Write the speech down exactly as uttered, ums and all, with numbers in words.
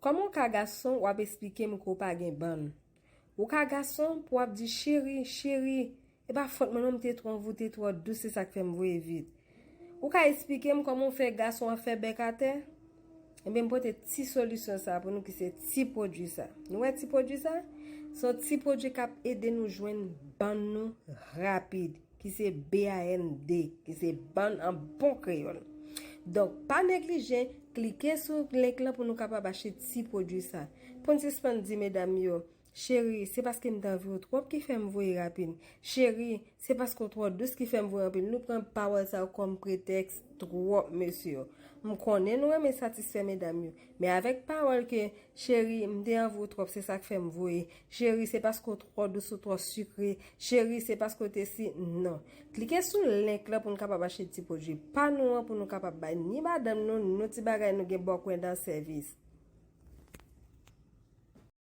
Kòman w ka gason w ap esplike m ke w pa gen bann? Ou ka gason pou w ap di, cheri, cheri, e pa fòt mwen non, m te twò anvoute, twò dous, se sa k fè m voye vit. Ou ka esplike m kòman w fè gason ap fè bèk atè? Ebyen, m pote ti solisyon sa pou nou ki se ti pwodui sa. Nou wè ti pwodui sa? Se yon ti pwodui k ap ede nou jwenn bann nou rapid, ki se B A N D, ki se bann an bon kreyòl. Donk, pa neglije, klike sou link lan pou nou kapab achte ti pwodui sa. Pou n sispann di medam yo, cheri, se paske m te anvi w twòp ki fè m voye rapid. Cheri, se paske w twò dous ki fè m voye anpil. Nou pran pawòl sa yo kòm pretèks twòp, mesye yo. M konnen nou renmen satisfè medam yo, men avèk pawòl ke, cheri, m te anvi w twòp, se sa k fè m voye. Cheri, se paske w twò dous, ou twò sikre. Cheri, se paske w te si, non. Klike sou link lan pou n kapab achte ti pwodui pa nou an, pou nou kapab bay ni madanm nou, nou ti bagay nou gen bò kwen dan sèvis.